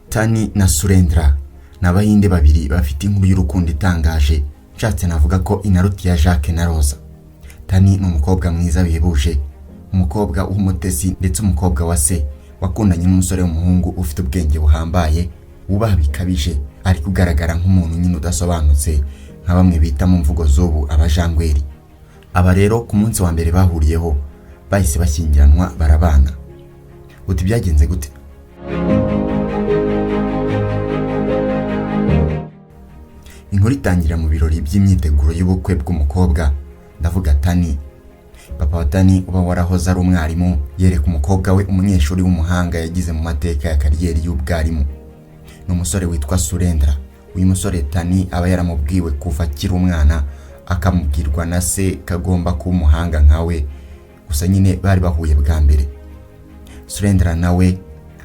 Tani na Surendra ni Abahinde babiri bafite inkuru y'urukundo itangaje. Nshatse navuga ko inaruti ya Jacques na Rosa. Tani ni umukobwa mwiza bihebuje, umukobwa w'umutesi, ndetse umukobwa wa se wakundanye n'umusore w'umuhungu ufite ubwenge buhambaye, wubaha bikabije, ari kugaragara nk'umuntu nyine udasobanutse, nka bamwe bita mu mvugo z'ubu abajangweri. Aba rero ku munsi wa mbere bahuriyeho bahise bashyingiranwa, barabana. Uti byagenze gute? Inkuru itangira mu birori by'imyiteguro y'ubukwe bw'umukobwa, ndavuga Tani. Papa wa Tani uba warahoze ari umwarimu yereka umukobwa we umunyeshuri w'umuhanga yagize mu mateka ya kariyeri y'ubwarimu. Ni umusore witwa Surendra. Uyu musore Tani aba yaramubwiwe kuva akiri umwana, akamubwirwa na se ko agomba kuba umuhanga nkawe. Gusa nyine bari bahuye bwa mbere. Surendra nawe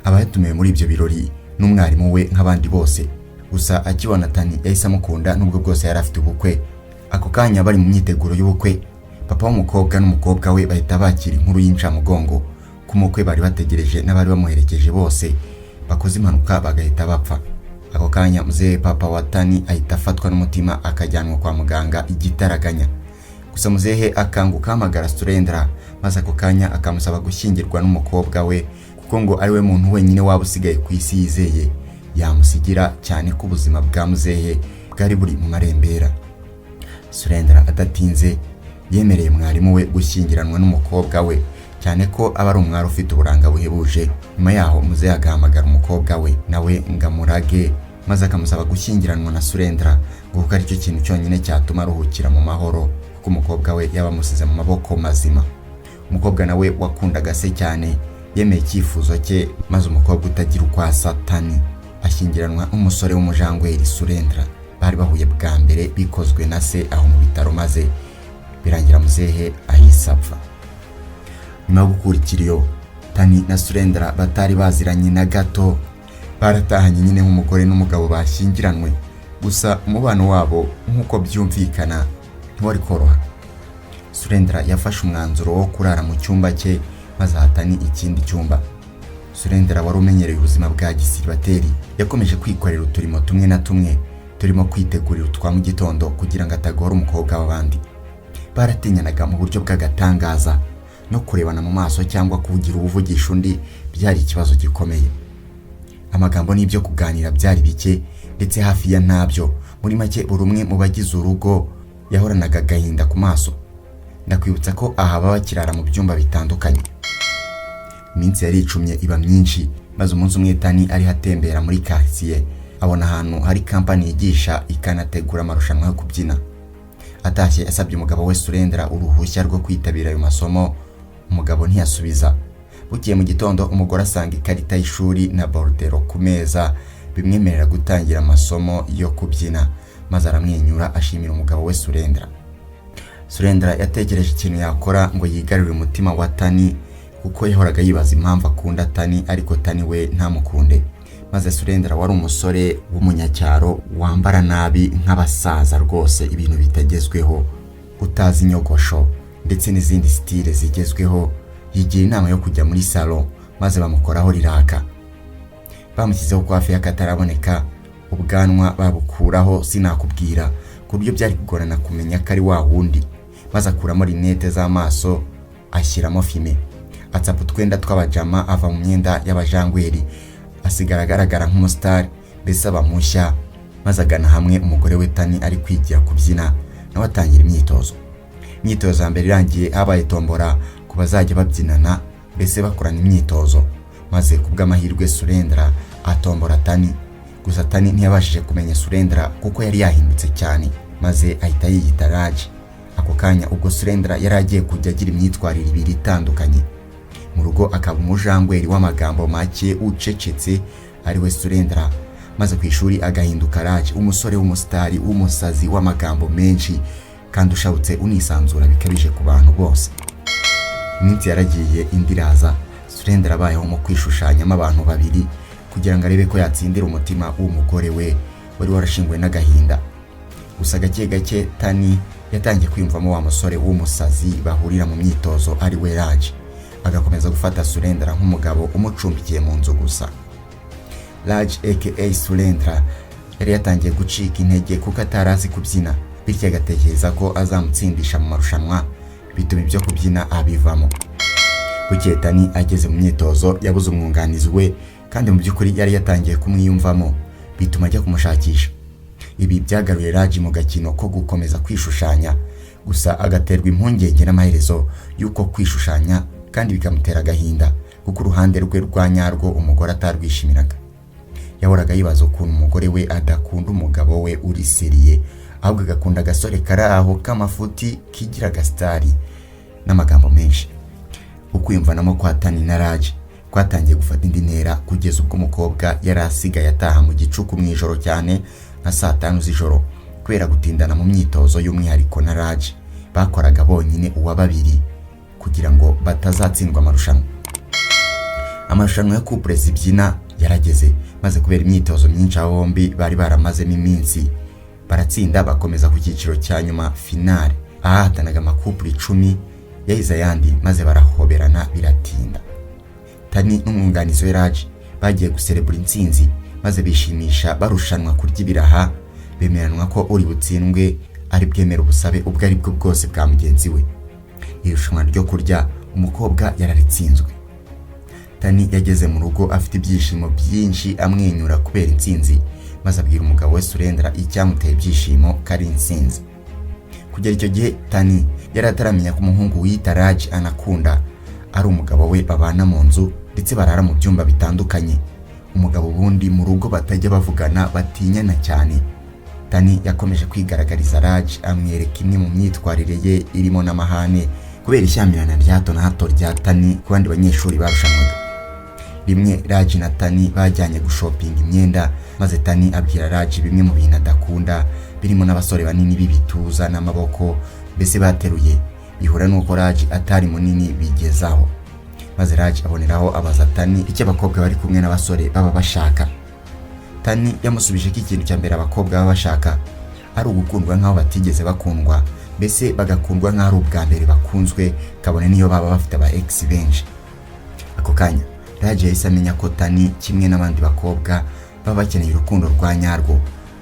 aba yatumiwe muri ibyo birori n'umwarimu we nk'abandi bose. Gusa akibona Tani yahise amukunda, nubwo bwose yari afite ubukwe. Ako kanya bari mu myiteguro y'ubukwe, papa w'umukobwa n'umukobwa we bahita bakira inkuru y'incamugongo ko umukwe bari bategereje n'abari bamuherekeje bose bakoze impanuka, bagahita bapfa. Ako kanya muzehe papa wa Tani ahita afatwa n'umutima, akajyanwa kwa muganga igitaraganya. Gusa muzehe akanguka ahamagara Surendra, maze ako kanya akamusaba gushyingirwa n'umukobwa we, kuko ngo ari we muntu wenyine waba usigaye ku isi yizeye yamusigira, cyane ko ubuzima bwa muzehe bwari buri mu marembera. Surendra adatinze yemereye mwarimu we gushyingiranwa n'umukobwa we, cyane ko aba ari umwari ufite uburanga buhebuje. Nyuma yaho muzehe agahamagara umukobwa we nawe ngo amurage, maze akamusaba gushyingiranwa na Surendra ngo kuko aricyo kintu cyonyine cyatuma aruhukira mu mahoro, kuko umukobwa we yaba amusize mu maboko mazima. Umukobwa nawe wakundaga se cyane yemeye icyifuzo cye, maze umukobwa utagira uko asa Tani ashyingiranwa n'umusore w'umujangweri Surendra bari bahuye bwa mbere bikozwe na se aho mu bitaro, maze birangira muzehe ahise apfa. Nyuma yo gukura ikiriyo, Tani na Surendra batari baziranye na gato baratahanye nyine nk'umugore n'umugabo bashyingiranwe. Gusa umubano wabo, nk'uko byumvikana, ntiwari koroha. Surendra yafashe umwanzuro wo kurara mu cyumba cye, maze aha Tani ikindi cyumba. Surendra wari umenyereye ubuzima bwa gisiribateri yakomeje kwikorera uturimo tumwe na tumwe turimo kwitegurira utwa mu gitondo kugira ngo atagora umukobwa w'abandi. Baratinyanaga mu buryo bw'agatangaza, no kurebana mu maso cyangwa kugira uwuvugisha undi byari ikibazo gikomeye. Amagambo n'ibyo kuganira byari bike, ndetse hafi ya ntabyo. Muri make, buri umwe mu bagize urugo yahoranaga agahinda ku maso. Ndakwibutsa ko aha baba bakirara mu byumba bitandukanye. Iminsi yaricumye iba myinshi, maze umunsi umwe Tani ariho atembera muri quartier abona ahantu hari kampani yigisha ikanategura amarushanwa yo kubyina. Atashye asabye umugabo we Surendra uruhushya rwo kwitabira ayo masomo, umugabo ntiyasubiza. Bukeye mu gitondo umugore asanga ikarita y'ishuri na borudero ku meza bimwemerera gutangira amasomo yo kubyina, maze aramwenyura ashimira umugabo we Surendra. Surendra yatekereje ikintu yakora ngo yigarurire umutima wa Tani, kuko yahoraga yibaza impamvu akunda Tani ariko Tani we ntamukunde. Maze Surendra wari umusore w'umunyacyaro wambara nabi nk'abasaza rwose, ibintu bitagezweho, utazi inyogosho ndetse n'izindi style zigezweho, yigira inama yo kujya muri salon, maze bamukoraho riraka. Bamushyizeho coiffe y'akataraboneka, ubwanwa babukuraho sinakubwira, ku buryo byari kugorana kumenya ko ari wa wundi, maze akuramo lunettes z'amaso ashyiramo fumé, atsapa utwenda tw'abajama, ava mu myenda y'abajangweri, asigara agaragara nk'umusitari, mbese aba mushya, maze agana hamwe umugore we Tani ari kwigira kubyina, nawe atangira imyitozo. Imyitozo ya mbere irangiye, habaye tombora ku bazajya babyinana, mbese bakorana imyitozo, maze ku bw'amahirwe Surendra atombora Tani. Gusa Tani ntiyabashije kumenya Surendra kuko yari yahindutse cyane, maze ahita yiyita Raj. Ako kanya ubwo Surendra yari agiye kujya agira imyitwarire ibiri itandukanye: mu rugo akaba umujangweri w'amagambo make ucecetse, ariwe Surendra, maze ku ishuri agahinduka Raj, umusore w'umusitari w'umusazi w'amagambo menshi kandi ushabutse, unisanzura bikabije ku bantu bose. Iminsi yaragiye indi iraza, Surendra abayeho mu kwishushanyamo abantu babiri kugira ngo arebe ko yatsindira umutima w'umugore we wari warashinguwe n'agahinda. Gusa gake gake Tani yatangiye kwiyumvamo wa musore w'umusazi bahurira mu myitozo, ari we Raj. Agakomeza gufata Surendra nk'umugabo umucumbikiye mu nzu gusa. Raj aka Surendra yari yatangiye gucika intege kuko atari azi kubyina, bityo agatekereza ko azamutsindisha mu marushanwa, bituma ibyo kubyina abivamo. Bukeye Tani ageze mu myitozo yabuze umwunganizi we, kandi mu by'ukuri yari yatangiye kumwiyumvamo, bituma ajya kumushakisha. Ibi byagaruye Raj mu gakino ko gukomeza kwishushanya, gusa agaterwa impungenge n'amaherezo y'uko kwishushanya, kandi bikamutera agahinda kuko uruhande rwe rwa nyarwo umugore atarwishimiraga. Yahoraga yibaza ukuntu umugore we adakunda umugabo we uri sérieux, ahubwo agakunda agasore kari aho k'amafuti kigira agasitari n'amagambo menshi. Ukwiyumvanamo kwa Tani na Raj kwatangiye gufata indi ntera, kugeza ubwo umukobwa yari asigaye ataha mu gicuku mu ijoro cyane, nka saa 5 z'ijoro, kubera gutindana mu myitozo y'umwihariko na Raj bakoraga bonyine uwa babiri kugira ngo batazatsindwa amarushanwa. Amarushanwa ya couple zibyina yarageze, maze kubera imyitozo myinshi abo bombi bari baramazemo iminsi, baratsinda, bakomeza ku cyiciro cya nyuma, finale, ahahatanaga ama couple 10 yahize ayandi, maze barahoberana biratinda. Tani n'umwunganizi we Raj bagiye guserebura intsinzi, maze bishimisha barushanwa kurya ibiraha, bemeranwa ko uri butsindwe ari bwemere ubusabe ubwo ari bwo bwose bwa mugenzi we. Irushanwa ryo kurya umukobwa yararitsinzwe. Tani yageze mu rugo afite ibyishimo byinshi, amwenyura kubera intsinzi, maze abwira umugabo we Surendra icyamuteye ibyishimo ko ari intsinzi. Kugera icyo gihe Tani yari ataramenya ko umuhungu wiyita Raj anakunda ari umugabo we babana mu nzu, ndetse barara mu byumba bitandukanye, umugabo ubundi mu rugo batajya bavugana, batinyana cyane. Tani yakomeje kwigaragariza Raj, amwereka imwe mu myitwarire ye irimo n'amahane kubera ishyamirana rya hato na hato rya Tani ku bandi banyeshuri barushanwaga. Rimwe Raj na Tani bajyanye gushopinga imyenda, maze Tani abwira Raj bimwe mu bintu adakunda, birimo n'abasore banini b'ibituza n'amaboko, mbese bateruye, bihura n'uko Raj atari munini bigezaho. Maze Raj aboneraho abaza Tani icyo abakobwa bari kumwe n'abasore baba bashaka. Tani yamusubije ko ikintu cya mbere abakobwa baba bashaka ari ugukundwa nk'aho batigeze bakundwa, mbese bagakundwa nk'aho ari ubwa mbere bakunzwe, kabone n'iyo baba bafite aba ex benshi. Ako kanya Raj yahise amenya ko Tani kimwe n'abandi bakobwa baba bakeneye urukundo rwa nyarwo,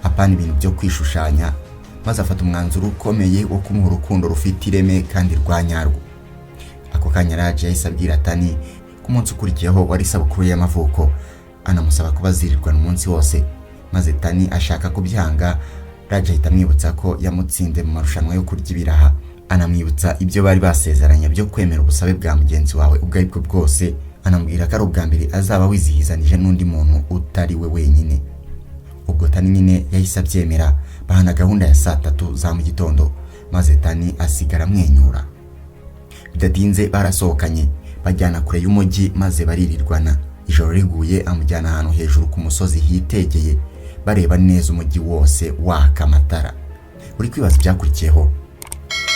apana ibintu byo kwishushanya, maze afata umwanzuro ukomeye wo kumuha urukundo rufite ireme kandi rwa nyarwo. Ako kanya Raj yahise abwira Tani ko umunsi ukurikiyeho wari isabukuru ye y'amavuko, anamusaba kuba azirirwana umunsi wose, maze Tani ashaka kubyanga. Raj ahita amwibutsa ko yamutsinze mu marushanwa yo kurya ibiraha, anamwibutsa ibyo bari basezeranye byo kwemera ubusabe bwa mugenzi wawe ubwo ari bwo bwose, anamubwira ko ari ubwa mbere azaba wizihizanije n'undi muntu utari we wenyine. Ubwo Tani nyine yahise abyemera, bahana gahunda ya saa 3 za mu gitondo, maze Tani asigara amwenyura. Bidatinze barasohokanye, bajyana kure y'umujyi, maze baririrwana. Ijoro riguye amujyana ahantu hejuru ku musozi hitegeye, bareba neza umujyi wose waka amatara. Uri kwibaza ibyakurikiyeho?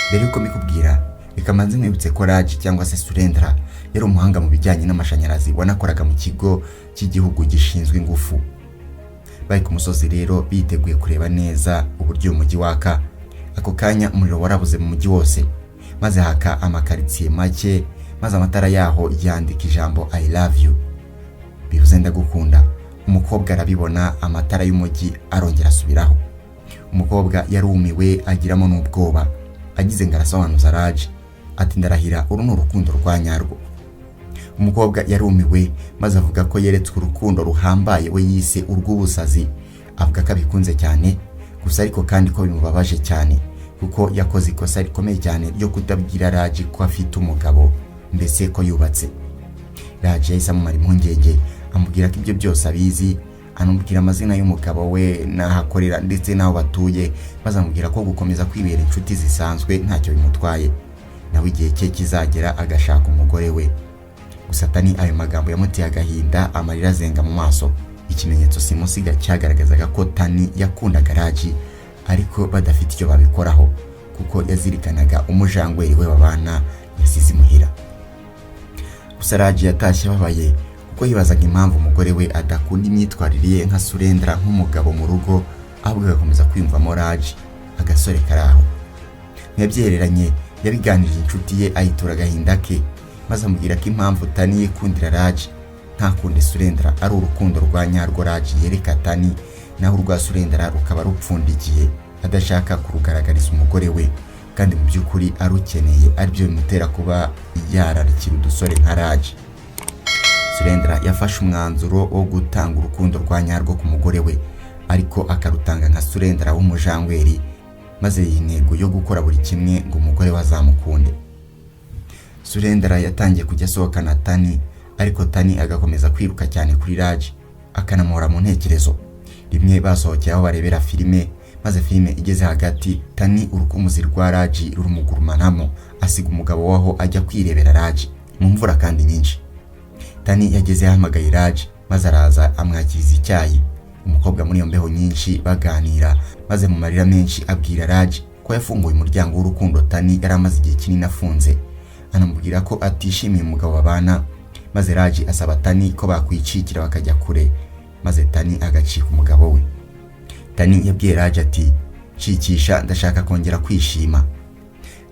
Mbere yuko mbikubwira, reka mbanze nkwibutse ko Raj cyangwa se Surendra yari umuhanga mu bijyanye n'amashanyarazi wanakoraga mu kigo cy'igihugu gishinzwe ingufu. Bari ku musozi rero biteguye kureba neza uburyo uyu mujyi waka. Ako kanya umuriro warabuze mu mujyi wose, maze haka amakaritsiye make, maze amatara yaho yandika ijambo "I love you", bivuze "ndagukunda". Umukobwa arabibona, amatara y'umujyi arongera asubiraho. Umukobwa yarumiwe, agiramo n'ubwoba, agize ngo arasobanuza Raj ati: "Ndarahira, uru ni urukundo rwa nyarwo." Umukobwa yarumiwe, maze avuga ko yeretswe urukundo ruhambaye we yise urw'ubusazi. Avuga ko abikunze cyane gusa, ariko kandi ko bimubabaje cyane kuko yakoze ikosa rikomeye cyane ryo kutabwira Raj ko afite umugabo, mbese ko yubatse. Raj yahise amumara impungenge, amubwira ko ibyo byose abizi, anamubwira amazina y'umugabo we n'aho akorera ndetse n'aho batuye, maze amubwira ko gukomeza kwibera inshuti zisanzwe ntacyo bimutwaye, nawe igihe cye kizagera agashaka umugore we. Gusa Tani ayo magambo yamuteye agahinda, amarira azenga mu maso. Ikimenyetso simusiga cyagaragazaga ko Tani yakundaga Raj ariko badafite icyo babikoraho, kuko yazirikanaga umujangweri we babana yasize imuhira. Gusa Raj yatashye ababaye kuko yibazaga impamvu umugore we adakunda imyitwarire ye nka Surendra nk'umugabo mu rugo, ahubwo agakomeza kwiyumvamo Raj, agasore kari aho. Ntiyabyihereranye, yabiganirije inshuti ye, ayitura agahinda ke, maze inshuti ye imubwira ko agomba kwirinda maze amubwira ko impamvu Tani yikundira Raj ntakunde Surendra ari urukundo rwa nyarwo Raj yereka Tani, naho urwa Surendra rukaba rupfundikiye adashaka kurugaragariza umugore we, kandi mu by'ukuri arukeneye, aribyo bimutera kuba yararikira udusore nka Raj. Surendra yafashe umwanzuro wo gutanga urukundo rwa nyarwo ku mugore we, ariko akarutanga nka Surendra w'umujangweri, maze yiha intego yo gukora buri kimwe ngo umugore we azamukunde. Surendra yatangiye kujya asohokana Tani, ariko Tani agakomeza kwiruka cyane kuri Raj, akanamuhora mu ntekerezo. Rimwe basohokeye aho barebera filime, maze filime igeze hagati Tani urukumuzi rwa Raj rurumugurumanamo, asiga umugabo waho ajya kwirebera Raj mu mvura kandi nyinshi. Tani yageze yahamagaye Raj, maze araza amwakiriza icyayi. Umukobwa muri iyo mbeho nyinshi baganira, maze mu marira menshi abwira Raj ko yafunguye umuryango w'urukundo Tani yari amaze igihe kinini afunze, anamubwira ko atishimiye umugabo babana, maze Raj asaba Tani ko bakwicikira bakajya kure, maze Tani agacika umugabo we. Tani yabwiye Raj ati: "Nshikisha, ndashaka kongera kwishima."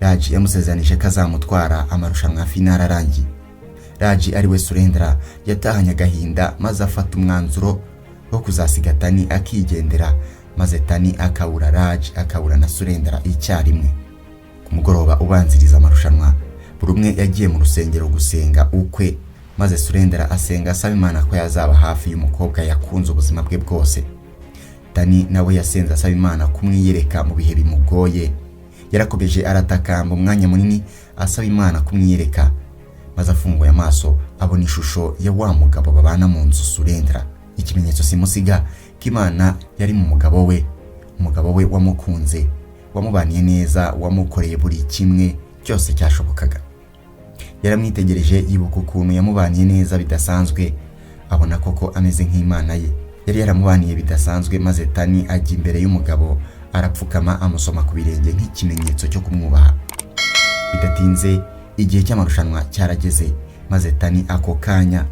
Raj yamusezeranije ko azamutwara amarushanwa ya finale arangiye. Raj ariwe Surendra yatahanye agahinda, maze afata umwanzuro wo kuzasiga Tani akigendera, maze Tani akabura Raj akabura na Surendra icyarimwe. Ku mugoroba ubanziriza amarushanwa, buri umwe yagiye mu rusengero gusenga ukwe, maze Surendra asenga asaba Imana ko yazaba hafi y'umukobwa yakunze ubuzima bwe bwose. Tani nawe yasenze asaba Imana kumwiyereka mu bihe bimugoye. Yarakomeje aratakamba umwanya munini asaba Imana kumwiyereka, maze afunguye amaso abona ishusho ya wa mugabo babana mu nzu Surendra, ikimenyetso simusiga ko Imana yari mu mugabo we, umugabo we wamukunze, wamubaniye neza, wamukoreye buri kimwe cyose cyashobokaga. Yaramwitegereje yibuka ukuntu yamubaniye neza bidasanzwe, abona koko ameze nk'Imana ye yari yaramubaniye bidasanzwe, maze Tani ajya imbere y'umugabo arapfukama amusoma ku birenge nk'ikimenyetso cyo kumwubaha. Bidatinze igihe cy'amarushanwa cyarageze, maze Tani ako kanya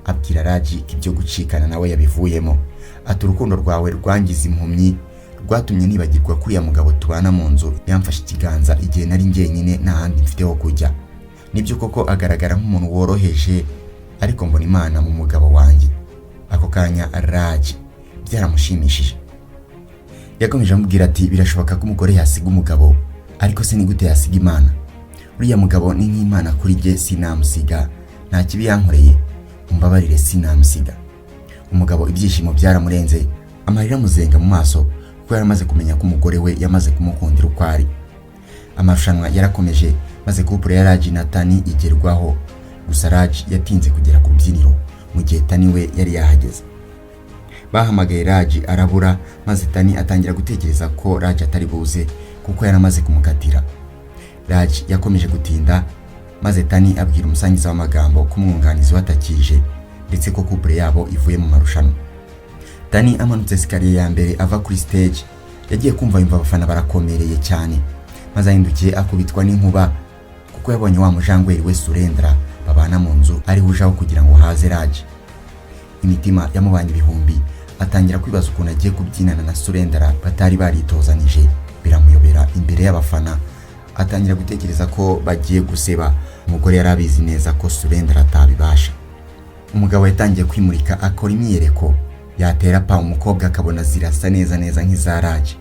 abwira Raji ko ibyo gucikana nawe yabivuyemo, ati: "Urukundo rwawe rwangize impumyi, rwatumye nibagirwa ko uriya mugabo tubana mu nzu yamfashe ikiganza igihe nari njyenyine nta handi mfite ho kujya. Nibyo koko agaragara nk'umuntu woroheje, ariko mbona Imana mu mugabo wanjye." Ako kanya Raji byaramushimishije. Yakomeje amubwira ati: "Birashoboka ko umugore yasiga umugabo, ariko se ni gute yasiga Imana? Uriya mugabo ni nk'Imana kuri jye, sinamusiga, nta kibi yankoreye, umbabarire, sinamusiga." Umugabo ibyishimo byaramurenze, amarira amuzenga mu maso, kuko yari amaze kumenya ko umugore we yamaze kumukundira uko ari. Amarushanwa yarakomeje, maze couple ya Raji na Tani igerwaho. Gusa Raji yatinze kugera ku rubyiniro, mu gihe Tani we yari yahageze. Bahamagaye Raji arabura, maze Tani atangira gutekereza ko Raji atari buze kuko yari amaze kumukatira. Raji yakomeje gutinda, maze Tani abwira umusangiza w'amagambo ko umwunganizi we atakije, ndetse ko couple yabo ivuye mu marushanwa. Tani amanutse escalier ya mbere ava kuri stage, yagiye kumva yumva abafana barakomereye cyane, maze ahindukiye akubitwa n'inkuba, kuko yabonye wa mujangweri we Surendra babana mu nzu ariho ujaho kugira ngo haze Raji. Imitima yamubanye ibihumbi, atangira kwibaza ukuntu agiye kubyinana na Surendra batari baritozanije, biramuyobera imbere y'abafana, atangira gutekereza ko bagiye guseba. Umugore yari abizi neza ko Surendra atabibasha. Umugabo yatangiye kwimurika akora imyiyereko, yatera pa umukobwa akabona zirasa neza neza nk'iza Raji.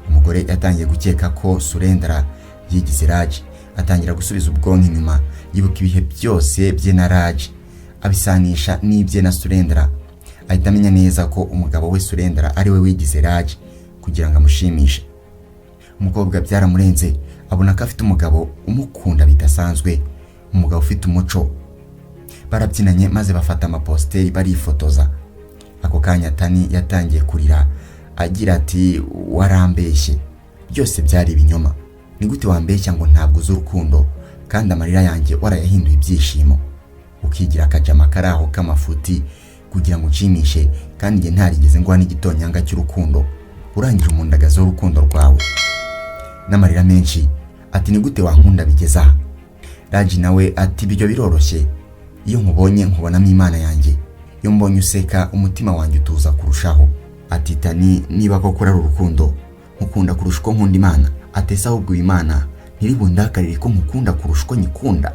Umugore yatangiye gukeka ko Surendra yigize Raji, atangira gusubiza ubwonko inyuma yibuka ibihe byose bye na Raji, abisanisha n'ibye na Surendra, ahita amenya neza ko umugabo we Surendra ari we wigize Raji kugira ngo amushimishe. Umukobwa byaramurenze, abona ko afite umugabo umukunda bidasanzwe, umugabo ufite umuco. Barabyinanye maze bafata amapositeri barifotoza. Ako kanya Tani yatangiye kurira agira ati: "Warambeshye, byose byari ibinyoma. Ni gute wambeshya ngo ntabwo uzi urukundo, kandi amarira yanjye warayahinduye ibyishimo, ukigira akajama kari aho k'amafuti kugira ngo unshimishe, kandi njye ntarigeze nguha n'igitonyanga cy'urukundo, urangije umundagazo w'urukundo rwawe?" N'amarira menshi ati: "Ni gute wankunda bigeze aha?" Raji nawe ati: "Ibyo biroroshye, iyo nkubonye nkubonamo Imana yanjye, iyo mbonye useka umutima wanjye utuza kurushaho." Ati: "Tani, niba koko ari urukundo, nkukunda kurusha uko nkunda Imana." Ati: "Ese ahubwo Imana ntiribundakarire ko nkukunda kurusha uko nyikunda?"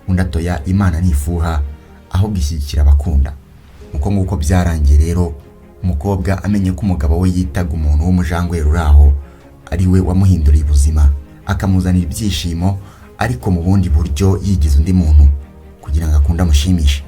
Undi atoya, Imana ntifuha, ahubwo ishyigikira abakunda. Uko nguko byarangiye rero, umukobwa amenye ko umugabo we yitaga umuntu w'umujangwe uri aho ari we wamuhinduriye ubuzima, akamuzanira ibyishimo, ariko mu bundi buryo yigize undi muntu kugira ngo akunde amushimishe.